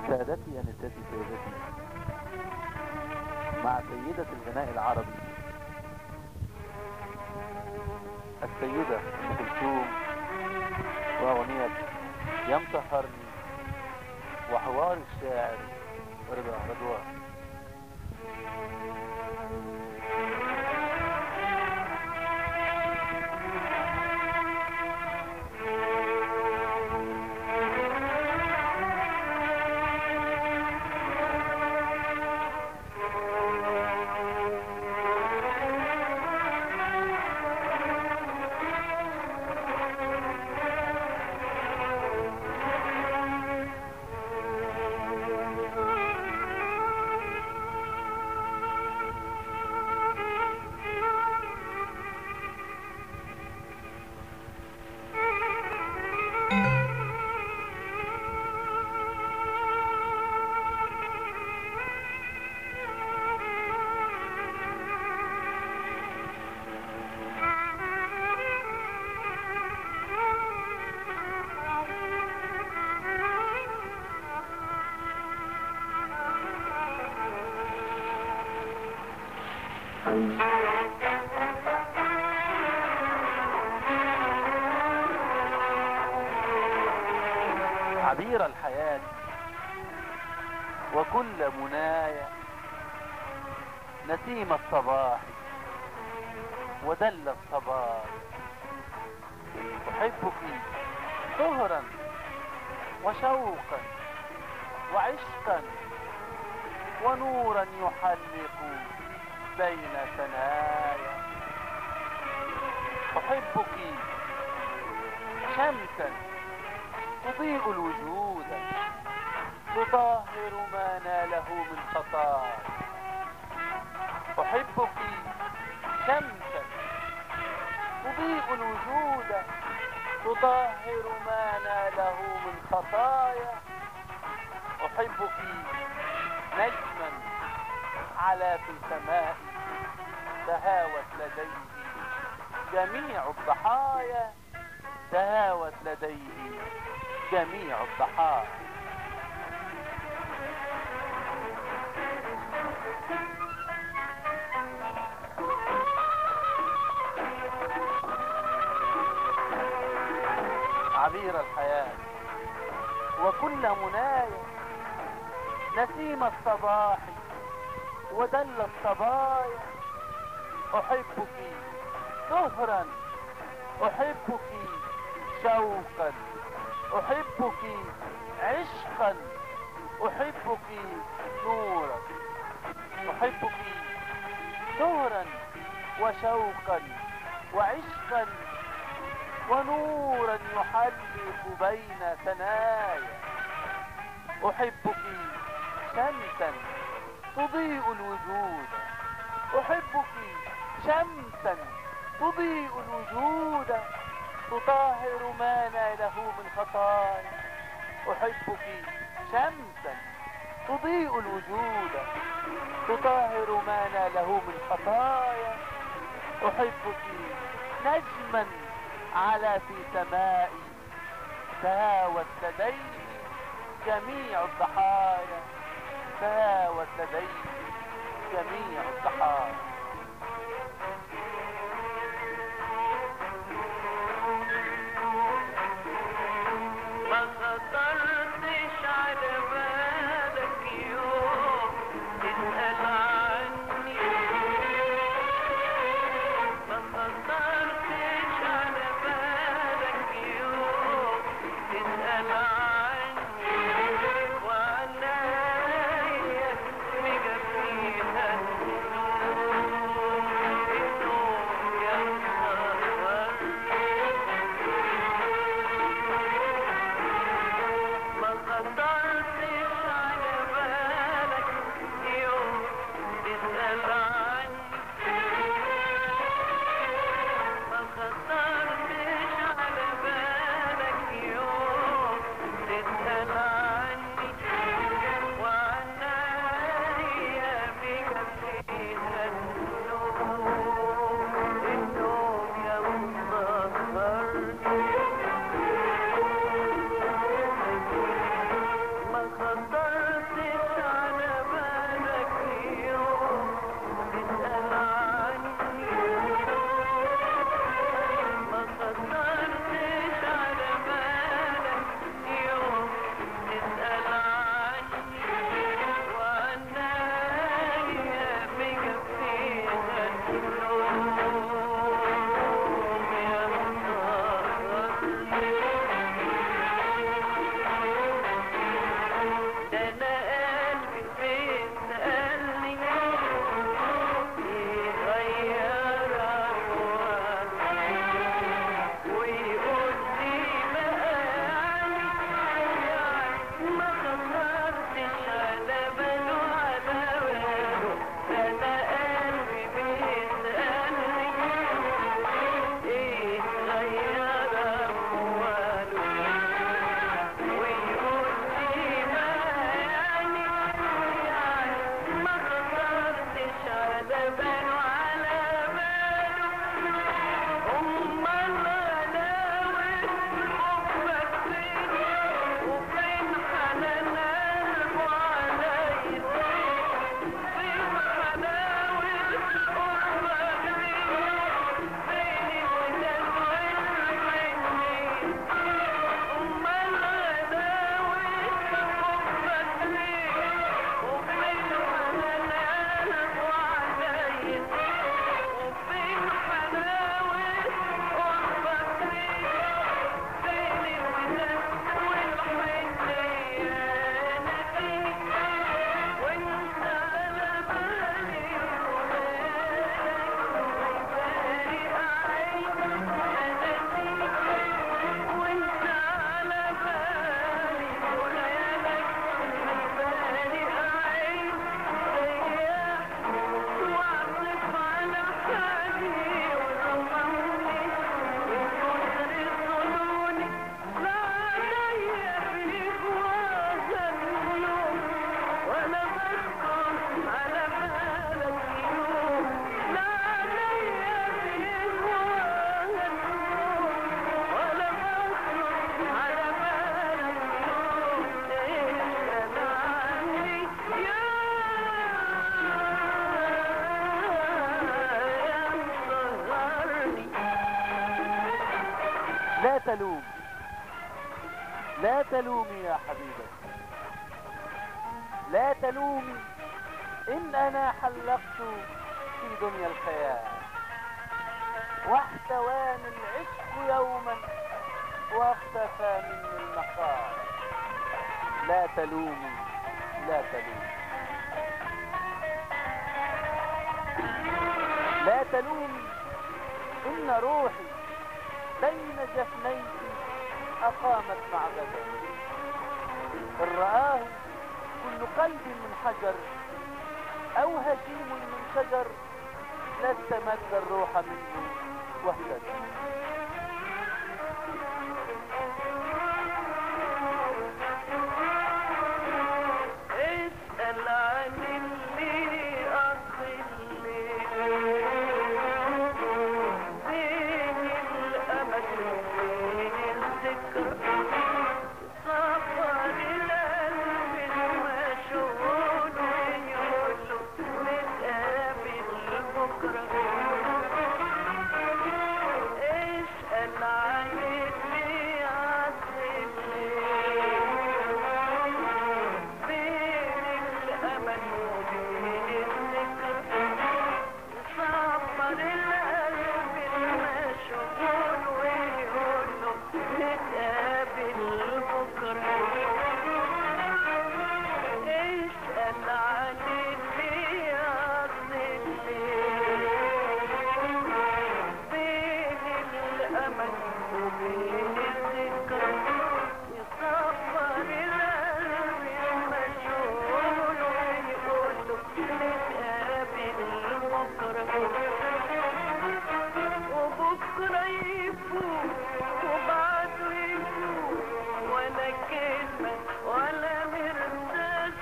سادتي أنساتي سيدتي، مع سيدة الغناء العربي السيدة أم كلثوم وأغنية يا مسهرني وحوار الشاعر رضا رضوان. عبير الحياة وكل منايا، نسيم الصباح ودل الصباح، أحبك طهرا وشوقا وعشقا ونورا يحلق بين ثنايا، أحبك شمسا تضيء الوجود تطهر ما ناله من خطايا، أحبك شمسا تضيء الوجود تطهر ما ناله من خطايا، أحبك نجما على في السماء تهاوت لديه جميع الضحايا، تهاوت لديه جميع الضحايا. عبير الحياة وكل منايا، نسيم الصباح ودل الصبايا، أحبك طهرا أحبك شوقا أحبك عشقا أحبك نورا، أحبك طهرا وشوقا وعشقا ونورا يحلق بين ثنايا، أحبك شمسا تضيء الوجود، أحبك شمسا تضيء الوجود تطهر ما ناله من خطايا، أحبك شمسا تضيء الوجود تطهر ما ناله من خطايا، أحبك نجما على في سمائي تهاوت لديه جميع الضحايا، تهاوت لديه جميع الضحايا. ما خطرتش على بالك يوم تسأل عني، ما خطرتش على بالك يوم تسأل عني، وعنايا مجفيها النوم. تلوم، لا تلومي يا حبيبتي، لا تلومي إن أنا حلقت في دنيا الخيال، واحتواني العشق يوما واختفى مني المقال. لا تلومي، لا تلومي، لا تلومي إن روحي بين جفنيك أقامت معبدا، إن رآه كل قلب من حجر أو هشيم من شجر لاستمد الروح منه واهتدى. اسأل عن اللي قضي الليل بين الأمل وبين الذكرى، سفر القلب المشغول ويقوله نتقابل بكرة. اسأل عن اللي قضي الليل بين الأمل وبين الذكرى، سفر القلب المشغول ويقوله نتقابل بكرة. اسأل عن اللي قضي الليل بين الأمل وبين الذكرى، يصبر القلب المشغول ويقوله نتقابل بكرة. وبكرة يفوت وبعده يفوت ولا كلمة ولا مرتاح،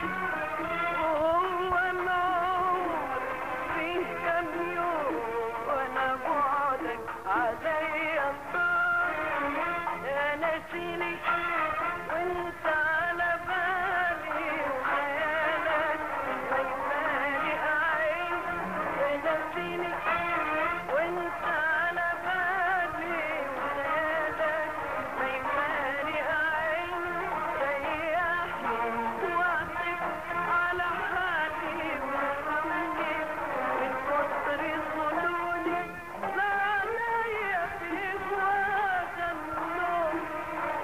وهو العمر فيه كم يوم وانا بعدك عليا الطار. يا ناسيني وانت على بالي وخيالك ما يفارق عيني، يا ناسيني وانت على بالي وخيالك ما يفارق عيني، ريحني واعطف على حالي وارحمني من كتر ظنوني، لا عليا في هواك النوم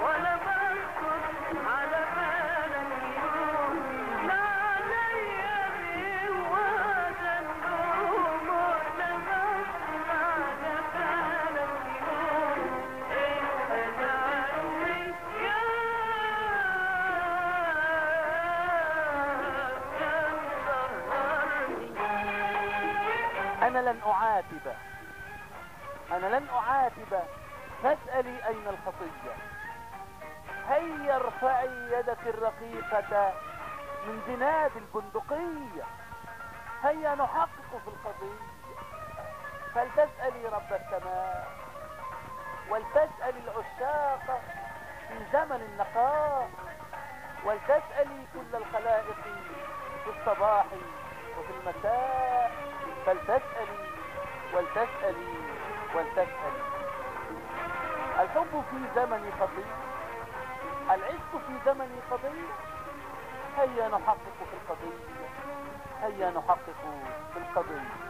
ولا بخطر على بالك يوم، لا عليا في هواك النوم ولا بخطر على بالك يوم. اسأل عني يا مسهرني. أنا لن أعاتب، أنا لن أعاتب، فاسألي أين الخطية. هيا ارفعي يدك الرقيقة من زناد البندقية، هيا نحقق في القضية. فلتسألي رب السماء ولتسألي العشاق في زمن النقاء، ولتسألي كل الخلائق في الصباح وفي المساء. فلتسألي ولتسألي ولتسألي. الحب في زمن قضية، العشق في زمن قضية، هيا نحقق في القضية، هيا نحقق في القضية.